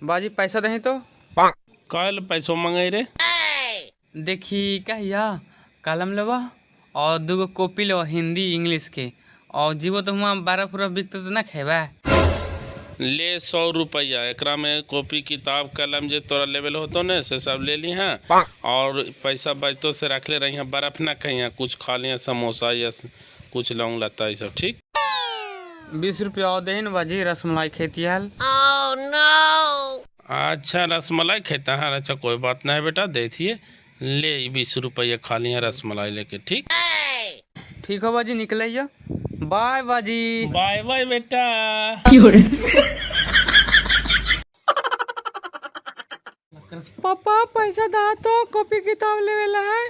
बाजी पैसा दही तो। काहे पैसो मंगाई रे? देखी कहिया कलम लेवा और दूगो कॉपी लेवा हिंदी इंग्लिश के, और जीवो तो हुआ 12 पूरा बिकते तो ना खेबा। ले 100 रुपया, एकरा में कॉपी किताब कलम जे तोरा लेवल होतो ने से सब ले ली हैं, और पैसा बचतो से रख ले रही हैं, बर्फ ना कहीं कुछ खा लिया समोसा या कुछ लौंग लता ये सब। ठीक 20 रुपया और दही न बाजी, रसमलाई खेती हल। अच्छा रसमलाई खेता है, अच्छा कोई बात नहीं बेटा देखिए, ले 20 रुपया खा लिया रसमलाई लेके। ठीक ठीक हो बाजी, निकल बाय बाजी। बाय बाय बेटा। पापा पैसा दा तो कॉपी किताब लेवेला है।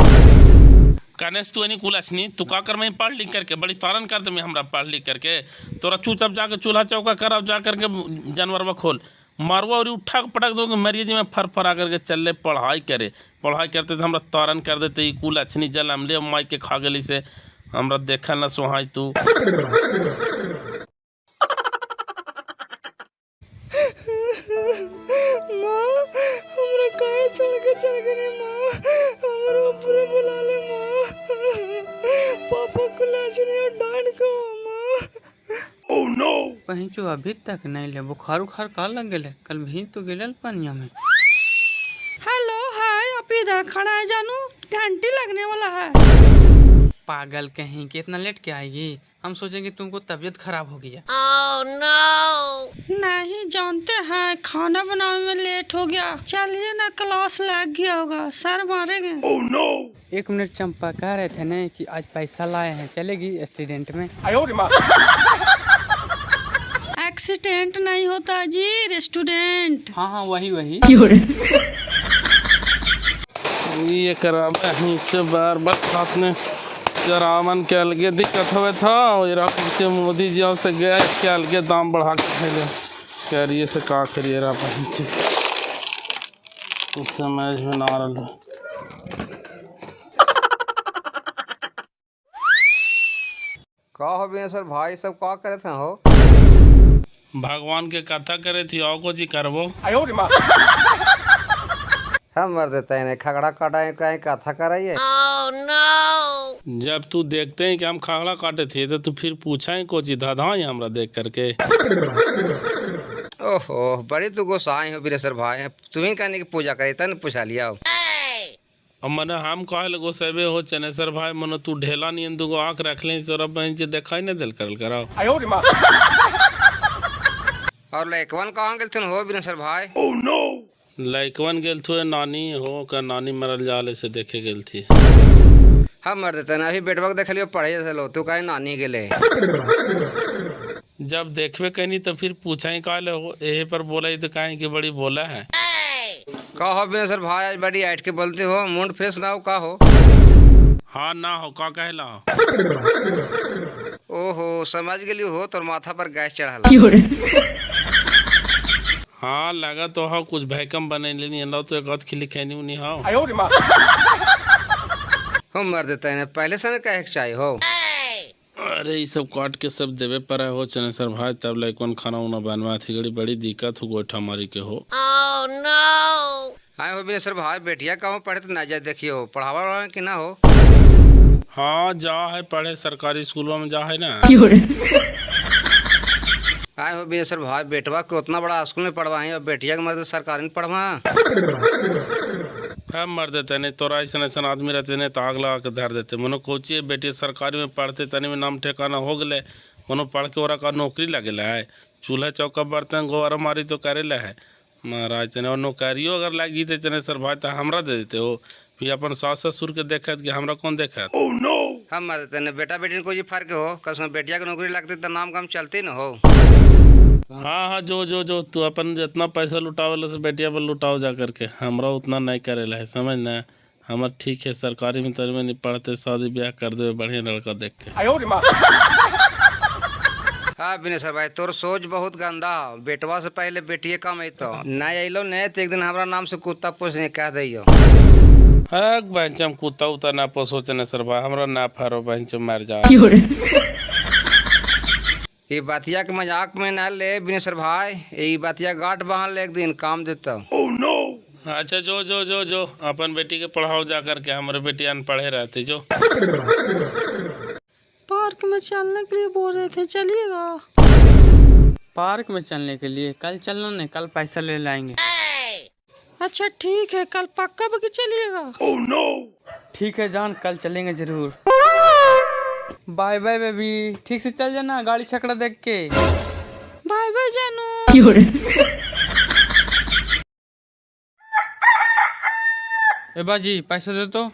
कनेस तू नहीं कुलसनी, तू का कर मैं पढ़ लिख करके बड़ी तारन कर दे हमरा पढ़ लिख करके, तोरा चुपचाप जाके चूल्हा चौका कर और जा करके जानवरवा खोल मारवा और उठा के पटक दो मरिए जी में फर फरा करके चल ले पढ़ाई करे। पढ़ाई करते तो हमरा तारन कर देते ई कुल अच्छनी जल हमले माई के खा गली से हमरा देखा ना सोहाई तू। माँ हमरा काहे छोड़ के चल गई माँ, हमरा ऊपर बुला ले माँ, पापा को लाजनी और डांट को माँ। कहीं जो अभी तक नहीं ले, बुखार उखार का लग गेले, कल भी तो गेलल पनिया में। हेलो हाय, आप इधर खड़ा है जानू, घंटी लगने वाला है। पागल कहीं कि इतना लेट क्या आएगी, हम सोचेंगे तुमको तबीयत खराब हो गया। नहीं जानते हैं खाना बनाने में लेट हो गया, चलिए ना क्लास लग गया होगा, सर मारेंगे। एक मिनट चंपा, कह रहे थे ना कि आज पैसा लाए हैं, चलेगी एक्सीडेंट में? एक्सीडेंट नहीं होता जी, रेस्टोरेंट। हाँ हाँ वही वही। ये करावे बार बार साथ में जरावन के अलगे दिक्कत हुए था, और के मोदी जी से गया इसके अलगे दाम बढ़ा के फैले करिए से का करिए रहा कुछ समझ में ना रहा। का हो बिना सर भाई सब का करे थे हो? भगवान के कथा करे थी और को जी करबो। हम मर देते हैं खगड़ा काटा है कहीं कथा कराइए। जब तू देखते हैं कि हम खगड़ा काटे थे तो तू फिर पूछा है को जी धाधा ही हमरा देख करके। ओहो बड़ी तू गुस्साई हो बीरेश्वर भाई, तुम्ही कहने की पूजा करे तन पूछा लिया। और मने हम कहे लगो सेबे हो चनेसर भाई, मनो तू ढेला नहीं दुगो आँख रख ले तोरा बहन जी दिखाई नहीं दिल करल कराओ। और लइकवन कहाँ गेलथिन हो बीरेश्वर भाई? लइकवन गेल थु नानी हो का नानी मरल जाले से देखे गेल थी। हम मर देते ना अभी बेटवा के देखलियो पढ़े से लो, तू कहे नानी गेले। जब देखबे कहनी तो फिर पूछा ही काहे हो, यही पर बोला तो काहे की बड़ी बोला है। का हो बीरेश्वर भाई आज बड़ी ऐठ के बोलते हो, मूड फ्रेश ना हो का हो? हाँ ना हो का कहला हो? ओहो समझ गेली हो, तोर माथा पर गैस चढ़ल। हाँ लगा तो हो कुछ भैकम बने लेनी अल्लाह तो एक खिली खैनी उनी हो। हम मर देते हैं पहले से ना कहे के चाहिए हो। अरे ये सब काट के सब देवे पर हो चनेसर भाई, तब लाइक खाना उना बनवा थी गड़ी बड़ी दिक्कत हो गोइठा मारी के हो। आए हो बीरेश्वर भाई बेटिया कहूँ पढ़े तो ना जाए देखियो, पढ़ावा वढ़ावा कि ना हो? हाँ जा है पढ़े सरकारी स्कूलों में जा है ना। आए हो बीरेश्वर भाई बेटवा के उतना बड़ा स्कूल में पढ़वाई और बेटिया के मर्द सरकारी में पढ़वा। हम मर देते नहीं तोरा ऐसा ऐसा आदमी रहते नहीं तो आग लगा के धर देते। मनो कोची बेटी सरकारी में पढ़ते तनी में नाम ठिकाना हो गए, मनो पढ़ के ओरा का नौकरी लगे है, चूल्हा चौका बर्तन गोबर मारी तो करे ले है महाराज तने। और नौकरियों अगर लगी तो चने सर भाई तो हमरा दे देते हो, फिर अपन सास ससुर के देखत कि हमरा कौन देखत। हम मर देते नहीं बेटा बेटी को फर्क हो, कसम बेटिया के नौकरी लगती तो नाम काम चलती न हो। हाँ हाँ जो जो जो तू अपन जितना पैसा लुटावेला से बेटिया पर लुटाओ जा करके, हमरा उतना नहीं करेला है समझ ना। हमार ठीक है सरकारी में तरी में नहीं पढ़ते, शादी ब्याह कर दे बढ़िया लड़का देख के। हाँ विनय भाई तोर सोच बहुत गंदा हो, बेटवा से पहले बेटिए कम अतो ना अलो नहीं तो एक दिन हमारा नाम से कुत्ता पोसने कह दियो। हाँ बहन कुत्ता उता ना पोसो चने सर भाई, हमरा ना फारो बहन मर जा। ये बातिया के मजाक में ना ले बिनेश्वर भाई, ये बातिया गांठ बांध ले, एक दिन काम देता। अच्छा जो जो जो जो अपन बेटी के पढ़ाओ जा करके, हमारे बेटी अनपढ़े रहते जो। पार्क में चलने के लिए बोल रहे थे, चलिएगा? पार्क में चलने के लिए कल चलना नहीं, कल पैसा ले लाएंगे। अच्छा ठीक है, कल पक्का बकी चलिएगा। ठीक है जान, कल चलेंगे जरूर। बाय बाय बेबी, ठीक से चल जाना गाड़ी छकड़ा देख के। बाय बाय जानू। ए बाजी पैसा दे तो।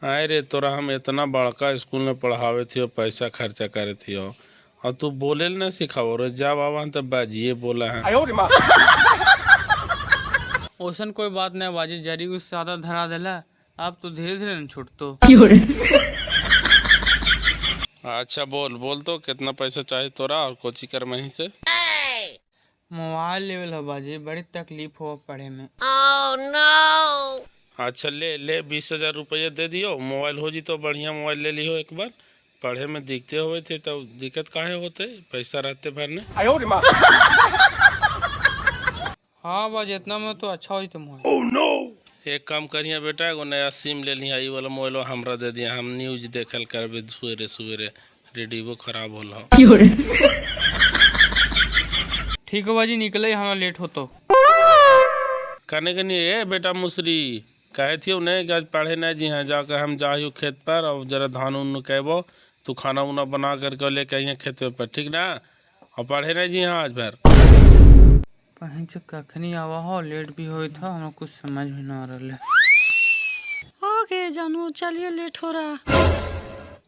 अरे तोरा हम इतना बड़का स्कूल में पढ़ावे थी, पैसा खर्चा करे थी और तू बोले ना सिखाओ रे, जब आवा तो बाजिए बोला है। ओसन कोई बात नहीं बाजी, जरी उससे ज्यादा धरा देला, अब तो धीरे धीरे न छूटतो। अच्छा बोल बोल तो कितना पैसा चाहिए तोरा और कोची कर मही से? मोबाइल लेवल हो बाजी, बड़ी तकलीफ हो पढ़े में। अच्छा ले ले 20,000 रुपया दे दियो, मोबाइल हो जी तो बढ़िया मोबाइल ले लियो। एक बार पढ़े में दिखते हुए थे तो दिक्कत काहे होते, पैसा रहते भरने। हाँ बाजी इतना में तो अच्छा हो तुम मोबाइल। एक काम करिए बेटा, एगो नया सिम ले लिया, ई वाला मोबाइल हमरा दे दिया, हम न्यूज देखल करबे सवेरे सवेरे, रेडियो खराब होल हो। ठीक हो बाजी, निकले हमरा लेट हो तो। कहने के नहीं ए बेटा मुसरी कहे थी उन्हें कि आज पढ़े नहीं जी हैं, जाकर हम जाहियो खेत पर और जरा धान उन कहबो, तू खाना उना बना करके लेके आइए खेत पर, ठीक ना? और पढ़े नहीं जी हाँ आज भर। पहन से कखनी आवा हो, लेट भी होई था, हमरा कुछ समझ में ना आ रहा है। आ गए जानू, चलिए लेट हो रहा।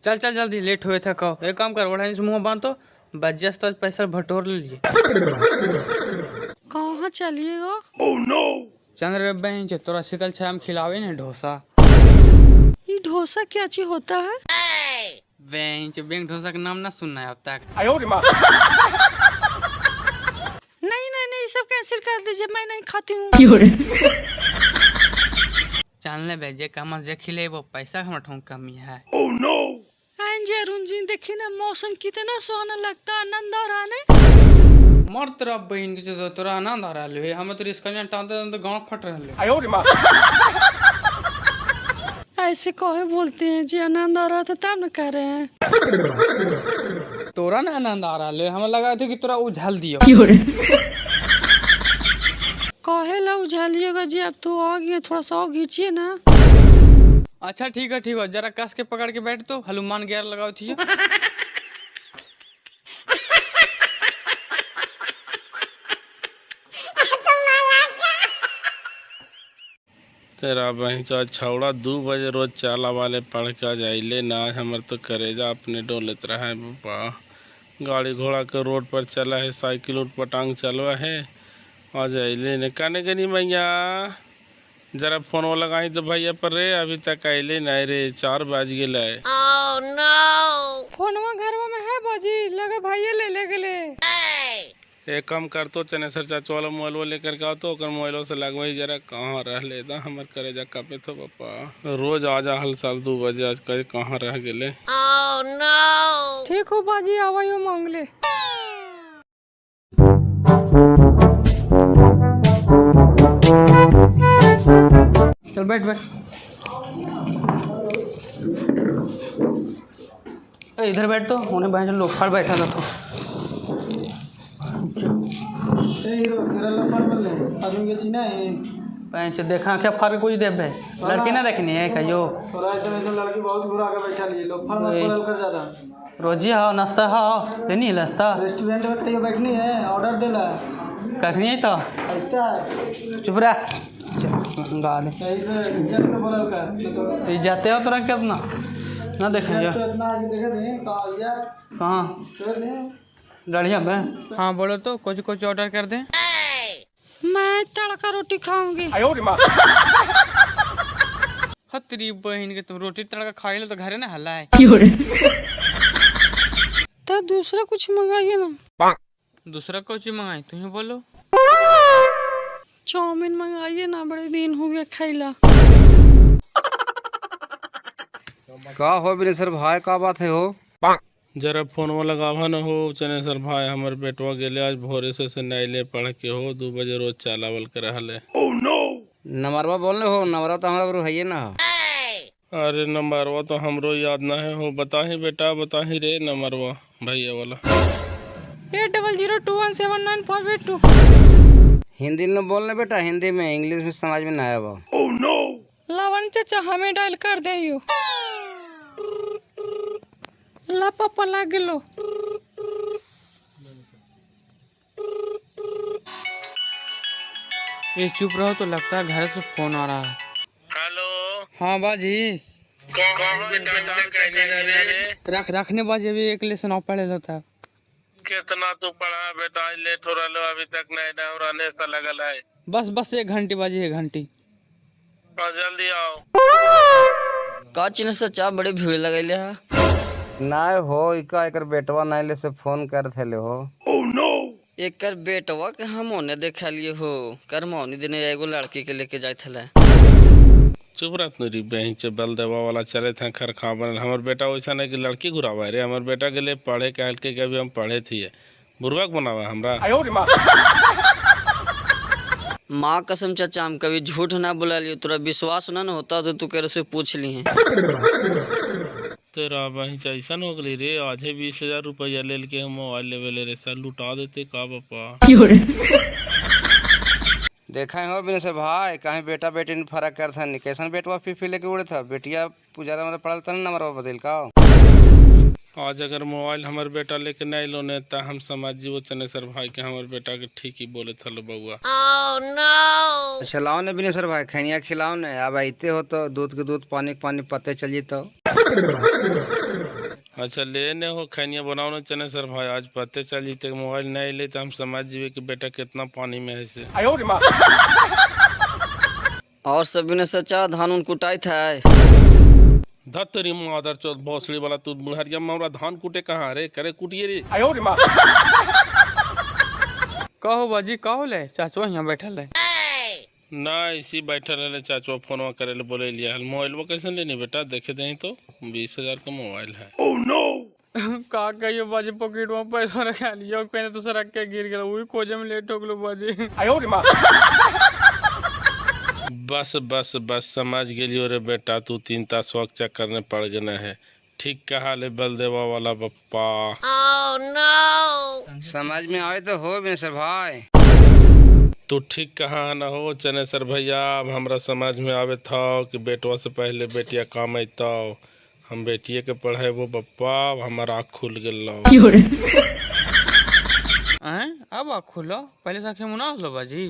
चल चल जल्दी, लेट हुए था कहो। एक काम कर, ओढ़नी से मुँह बांध तो बच जाए तो पैसा बटोर ले लिए। कहाँ चलिएगा? चंद्र बहन से तोरा शीतल छाया में खिलावे ना डोसा। ये डोसा क्या चीज होता है? बहन से बैंक डोसा का नाम ना सुनना है अब तक। नहीं नहीं नहीं, सब कैंसिल कर दीजिए, मैं नहीं खाती हूँ। चल ले भेजे कमा जे खिले वो पैसा हम ठोंक कमी है। आइन जी अरुण जी, देखिए ना मौसम कितना सुहाना लगता है, आनंद आ रहा है। मर तोरा बहन के तो तोरा आनंद आ रहा है, हमें तो रिस्क टांते तो गांव फट रहा है। ऐसे कहे बोलते हैं जी, आनंद आ रहा था तब न कह रहे हैं। तोरा ना आनंद आ रहा है, हमें लगा था कि तोरा उझल दियो। कहे ला उझालिएगा जी, अब तो आ गया, थोड़ा सा और घींचिए ना। अच्छा ठीक है ठीक है, जरा कस के पकड़ के बैठ तो हनुमान गियर लगाओ थी। तेरा बहन चो छौड़ा 2 बजे रोज चाला वाले पढ़ के जाइले ना, हमर तो करेजा अपने डोलत रहा है बाबा। गाड़ी घोड़ा के रोड पर चला है, साइकिल उठ पटांग चलवा है आ जाइले ने। कहने के नहीं भैया जरा फोन वो लगाई तो भैया पर रे, अभी तक आइले नहीं रे, 4 बज गए है। फोनवा घरवा में है बाजी, लगे भैया ले ले गए। एक काम कर तो चनेसर चाचू वाला मोबाइल लेकर के आओ तो मोबाइल से लगवाई जरा, कहाँ रह लेता हमर करेजा कापे तो पापा। रोज आ जा हल साल 2 बजे, आज कल कहाँ रह गेले। ठीक हो बाजी, आवायो मांग ले। चल बैठ बैठ। ए इधर बैठ तो, उन्हें बहन लोफड़ बैठा था तो। देखा क्या फर्क कुछ देबे, लड़की ना देखनी है कहियो। लड़की बहुत बुरा के बैठा लिए, लोफर मत बोलल कर ज्यादा। रोजी हाओ नाश्ता हाओ लेनी है नाश्ता, रेस्टोरेंट में कहियो बैठनी है, ऑर्डर देला कखनी है तो अच्छा। चुप रह, गा दे सही से इज्जत से बोलल कर, तो इज्जत है तोरा कितना ना देखे तो इतना आगे देखे दे कहां जा कहां कर दे लड़िया बे। हाँ बोलो तो कुछ कुछ ऑर्डर कर दे। मैं तड़का रोटी खाऊंगी। हतरी बहन के तुम रोटी तड़का खाई लो तो घरे ना हल्ला है। तो दूसरा कुछ मंगाइए ना। दूसरा कुछ मंगाई तुम बोलो। चाउमीन मंगाइए ना, बड़े दिन हो गया खाइला। का हो बिनेश्वर भाई, का बात है हो? जरा फोनवा लगावा न हो चनेसर भाई, हमर बेटवा गेले आज भोरे से नैले पढ़ के हो, 2 बजे रोज चलावल कर हले। नंबरवा बोलने हो, नंबरवा तो हमरा बरू है ना हो। अरे नंबरवा तो हमरो याद ना है हो, बताही बेटा बताही रे नंबरवा भैया वाला। 8002 1 7 9 5 8 2। हिंदी में बोलने बेटा, हिंदी में, इंग्लिश में समझ में ना आया। लवन चाचा हमें डायल कर दे यो। ला पापा लाग गेलो। ये चुप रहो तो लगता है घर से फोन आ रहा है। हेलो। हाँ बाजी। कौन बेटा रे? रख रखने बाजी, अभी एक लेसन और पढ़े होता है। कितना तू पढ़ा बेटा, लेट हो रहा अभी तक नहीं ना हमरा ऐसा लगल है। बस बस 1 घंटी बाजी, 1 घंटी। और जल्दी आओ। का चिन्ह चाचा बड़े भीड़ लगैले है? ना हो, इका एकर बेटवा नहीं ले से फोन कर थेले हो। एकर बेटवा के हम ओने देखलिए हो, कर मौनी दिने एगो लड़की के लेके जाइत हले। चुप रह री बहन चे, बल देवा वाला चले थे खरखा बनल। हमर बेटा वैसा नहीं कि लड़की घुरावा रे, हमर बेटा के लिए पढ़े कहल के कभी हम पढ़े थी बुरबक बनावा हमरा। माँ कसम चाचा हम कभी झूठ ना बोला, तोरा विश्वास ना न होता तो तू करे से पूछ ली है। तेरा बहन ऐसा हो गई रे, आज 20,000 रुपया ले के हम मोबाइल लेवे ले रे, सर लुटा देते का बापा। देखा हो बिनेसर भाई, कहीं बेटा बेटी में फर्क कर था नहीं, कैसन बेटवा फीफी लेके उड़े था, बेटिया पुजारा मतलब पढ़ल था नंबरवा बदल का। आज अगर मोबाइल हमार बेटा लेके नहीं लोने तो हम समझ जीवो चनेसर भाई के हमार बेटा के ठीक ही बोले था बउआ। अच्छा लाओ ने बिनेसर भाई, खैनिया खिलाओ ने, अब आते हो तो दूध के दूध पानी के पानी पते चलिए तो। अच्छा ले ने हो खैनिया बनाओ ने चनेसर भाई, आज पते चल जीते मोबाइल नहीं ले तो हम समझ जीवे कि बेटा कितना पानी में है से। और सब बिनेसर चाचा धान उन कुटाई था? धतरी मादर चौथ भोसड़ी वाला तू बुढ़रिया में धान कूटे कहाँ रे, करे कुटिए रे। कहो बाजी कहो ले, चाचुआ यहाँ बैठल है। ना इसी बैठल रहे चाचुआ फोनवा करे ले बोले लिया हल। मोबाइल कैसे लेनी बेटा, देखे दे तो 20,000 का मोबाइल है। का कहियो बाजी, पॉकेट में पैसा रखा लियो, कहीं तो सड़क के गिर गया, वही खोजे में लेट हो गलो बाजी। बस बस बस समझ गेलियो रे बेटा, तू 3 तास वक्त चक्कर में पड़ गए है। ठीक कहा ले बलदेवा वाला बप्पा। समझ में आए तो हो बिनेसर भाई। तू ठीक कहा न हो चनेसर भैया, अब हमरा समझ में आवे था कि बेटवा से पहले बेटिया काम अतो, हम बेटिए के पढ़े वो बप्पा, अब हमार आँख खुल गेल। अब आँख खुलो, पहले से आँखें मुना लो बाजी।